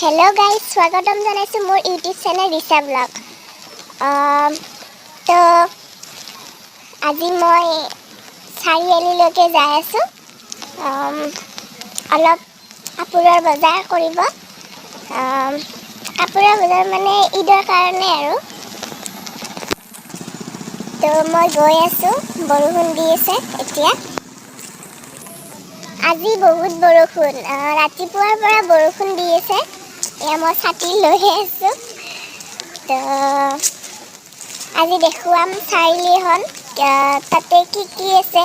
Hello' guys, স্বাগতম জনাইছোঁ মোৰ ইউটিউব চেনেল ৰিচা ব্লগ। তো আজি মই চাৰিআলিলৈকে যাই আছোঁ অলপ কাপোৰৰ বজাৰ কৰিব। কাপোৰৰ বজাৰ মানে ঈদৰ কাৰণে আৰু। তো মই গৈ আছোঁ, বৰষুণ দি আছে এতিয়া। আজি বহুত বৰষুণ, ৰাতিপুৱাৰ পৰা বৰষুণ দি আছে। এয়া মই ছাতি লৈ আছোঁ। তো আজি দেখুৱাম চাৰিআলিখন, তাতে কি কি আছে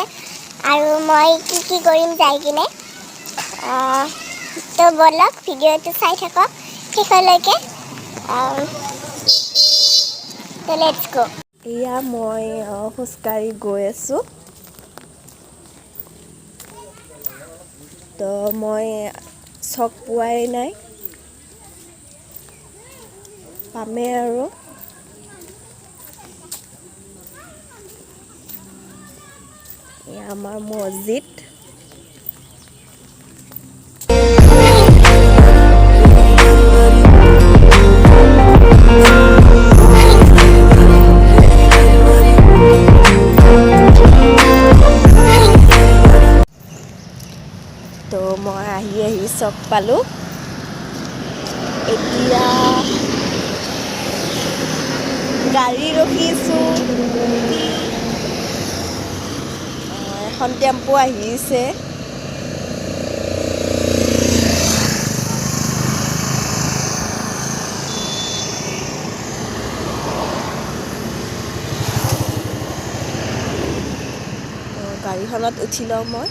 আৰু মই কি কি কৰিম যাই কিনে। তো ব'লক, ভিডিঅ'টো চাই থাকক শেষলৈকে। তো let's গ'। এয়া মই খোজকাঢ়ি গৈ আছোঁ। তো মই চক পোৱাই নাই, পামেই আৰু। এয়া আমাৰ মছজিদ। তো মই আহি আহি চক পালোঁ। এতিয়া গাড়ী ৰখিছোঁ। এখন টেম্পো আহিছে। তো গাড়ীখনত উঠি লওঁ মই।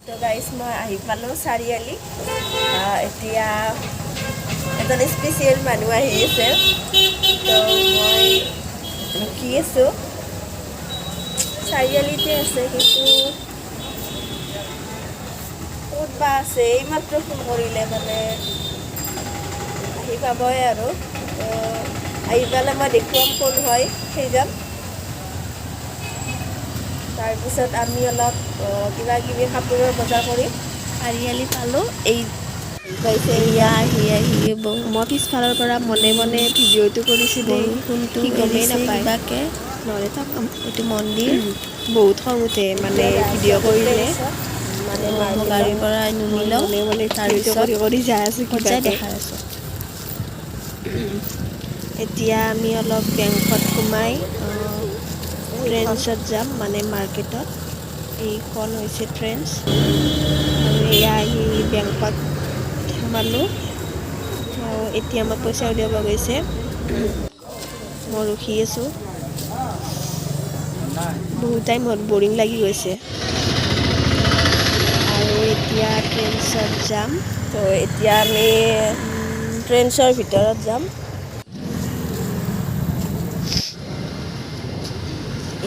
তো গাইজ, মই আহি পালোঁ চাৰিআলি। এতিয়া এজন স্পেচিয়েল মানুহ আহি আছে, তো মই ৰখি আছোঁ। চাৰিআলিতে আছে, কিন্তু ক'ত বা আছে। এইমাত্ৰ ফোন কৰিলে, মানে আহি পাবই আৰু। তো আহি পালে মই দেখুৱাম কোন হয় সেইজন। তাৰপিছত আমি অলপ কিবা কিবি কাপোৰৰ বজাৰ কৰিম। চাৰিআলি পালোঁ এই। পাইছে। এয়া আহি আহি মই পিছফালৰ পৰা মনে মনে ভিডিঅ'টো কৰিছোঁ দেই, বৰষুণটো সি গমেই এৰিছে নাপায়। কিবাকে। নহ'লে তাক এইটো মন্দিৰ। বহুত খং উঠে, মানে ভিডিঅ' কৰিলে মানে মই গাড়ীৰ পৰা নুমি লওঁ। মনে মনে ভিডিঅ'টো তাৰপিছত কৰি কৰি যাই আছোঁ ক'ত যাই কিবাকে। দেখাই আছোঁ। এতিয়া আমি অলপ বেংকত সোমাই ট্ৰেণ্ডছত যাম, মানে মাৰ্কেটত। এইখন হৈছে ট্ৰেণ্ডছ। আৰু এয়া আহি বেংকত সোমালোঁ। তেওঁ এতিয়া আমাক পইচা উলিয়াব গৈছে, মই ৰখি আছোঁ। বহুত টাইম হ'ল, বৰিং লাগি গৈছে। আৰু এতিয়া ট্ৰেণ্ডছত যাম। তো এতিয়া আমি ট্ৰেণ্ডছৰ ভিতৰত যাম।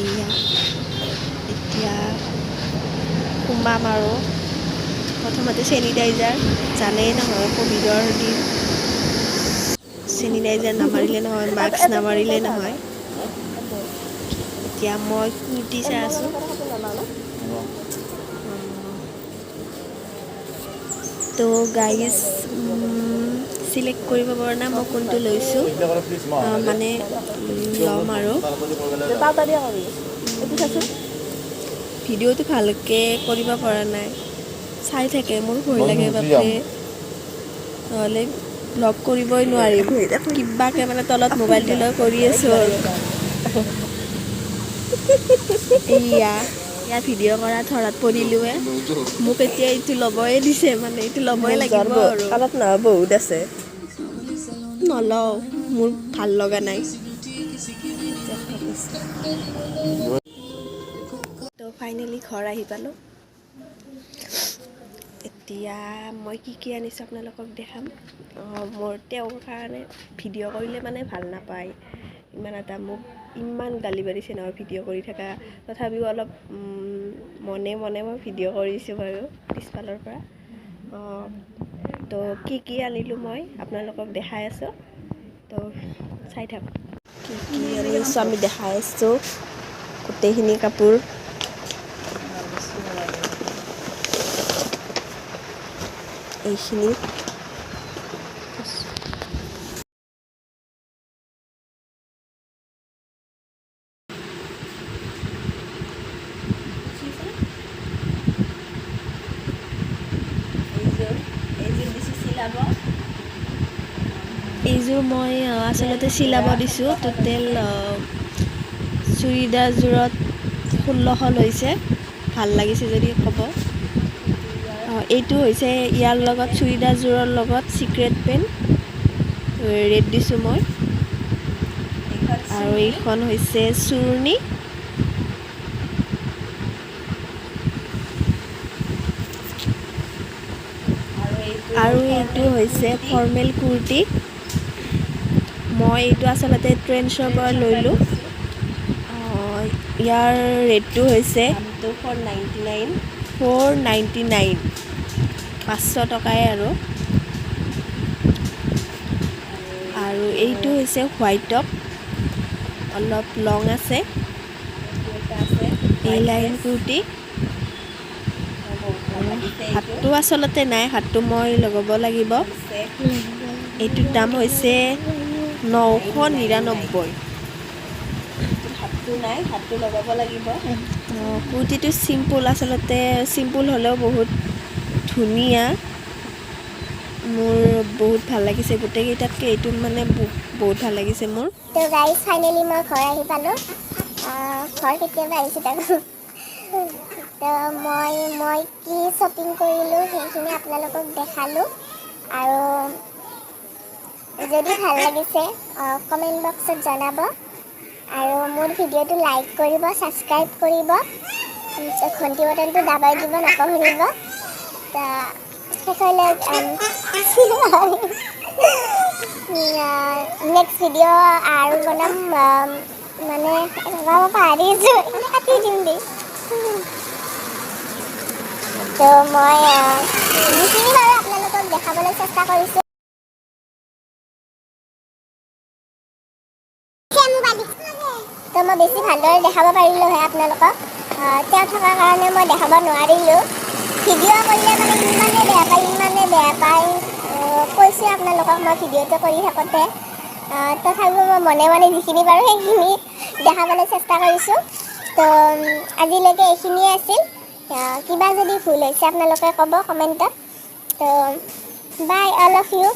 এয়া এতিয়া সোমাম আৰু প্ৰথমতে চেনিটাইজাৰ, জানেই নহয় ক'ভিডৰ দিন, চেনিটাইজাৰ নামাৰিলে নহয়, মাস্ক নামাৰিলে নহয়। এতিয়া মই কুৰ্তি চাই আছোঁ। তো গাইজ, চিলেক্ট কৰিব পৰা নাই মই কোনটো লৈছোঁ, মানে ল'ম আৰু। ভিডিঅ'টো ভালকৈ কৰিব পৰা নাই, চাই থাকে, মোৰ ভয় লাগে বাপৰে। নহ'লে ব্লগ কৰিবই নোৱাৰিম। কিবাকে মানে তলত মোবাইলটো লৈ কৰি আছোঁ আৰু। এইয়া ইয়াত ভিডিঅ' কৰা ধৰাত পৰিলোৱে। মোক এতিয়া এইটো ল'বই দিছে, মানে এইটো ল'বই লাগিব আৰু। অলপ নহয়, বহুত আছে। নলওঁ, মোৰ ভাল লগা নাই। তো ফাইনেলি ঘৰ আহি পালোঁ। এতিয়া মই কি কি আনিছোঁ আপোনালোকক দেখাম। মোৰ তেওঁৰ কাৰণে ভিডিঅ' কৰিলে মানে ভাল নাপায় ইমান এটা, মোক ইমান গালি পাৰিছে নহয় ভিডিঅ' কৰি থকা। তথাপিও অলপ মনে মনে মই ভিডিঅ' কৰিছোঁ বাৰু পিছফালৰ পৰা। তো কি কি আনিলোঁ মই আপোনালোকক দেখাই আছোঁ, তো চাই থাকক। কি কি আনিছোঁ আমি দেখাই আছোঁ গোটেইখিনি কাপোৰ। এইখিনি এইযোৰ মই আচলতে চিলাব দিছোঁ। টোটেল চুৰিদাৰযোৰত 1600 লৈছে। ভাল লাগিছে যদি ক'ব। এইটো হৈছে ইয়াৰ লগত চুৰিদাৰযোৰৰ লগত চিক্ৰেট পেন ৰেড দিছোঁ মই। আৰু এইখন হৈছে চুৰ্ণি। আৰু এইটো হৈছে ফৰ্মেল কুৰ্তি। মই এইটো আচলতে ট্ৰেণ্ডছৰ পৰা ল'লোঁ। ইয়াৰ ৰেটটো হৈছে 499, 499, 500 টকাই আৰু। আৰু এইটো হৈছে হোৱাইট টপ, অলপ লং আছে, এই লাইন কুৰ্তি। হাতটো আচলতে নাই, হাতটো মই লগাব লাগিব। এইটোৰ দাম হৈছে 999। হাতটো নাই, হাতটো লগাব লাগিব। কুৰ্তিটো চিম্পুল, আচলতে চিম্পুল হ'লেও বহুত ধুনীয়া। মোৰ বহুত ভাল লাগিছে গোটেইকেইটাতকৈ এইটো, মানে বহুত ভাল লাগিছে মোৰ। তো গাইজ, ফাইনেলি মই ঘৰ আহি পালোঁ। ঘৰ কেতিয়াবা আহিছোঁ তাকো। তো মই মই কি শ্বপিং কৰিলোঁ সেইখিনি আপোনালোকক দেখালোঁ আৰু যদি ভাল লাগিছে কমেণ্ট বক্সত জনাব আৰু মোৰ ভিডিঅ'টো লাইক কৰিব, ছাবস্ক্ৰাইব কৰিব, ঘণ্টি বটনটো দাবাই দিব নাপাহৰিব। তো শেষলৈ নেক্সট ভিডিঅ' আৰু বনাম। মানে মই পাহৰিছোঁ, কাটি দিম দেই। তো মই যিখিনি বাৰু আপোনালোকক দেখাবলৈ চেষ্টা কৰিছোঁ। তো মই বেছি ভালদৰে দেখাব পাৰিলোঁ হয় আপোনালোকক, তেওঁ থকাৰ কাৰণে মই দেখাব নোৱাৰিলোঁ। ভিডিঅ' কৰিলে মানে ইমানে বেয়া পায়, ইমানে বেয়া পায়। কৈছোঁ আপোনালোকক মই ভিডিঅ'টো কৰি থাকোঁতে, তথাপিও মই মনে মনে যিখিনি পাৰোঁ সেইখিনি দেখাবলৈ চেষ্টা কৰিছোঁ। তো আজিলৈকে এইখিনিয়ে আছিল। কিবা যদি ভুল হৈছে আপোনালোকে ক'ব কমেণ্টত। তো বাই অল অফ you.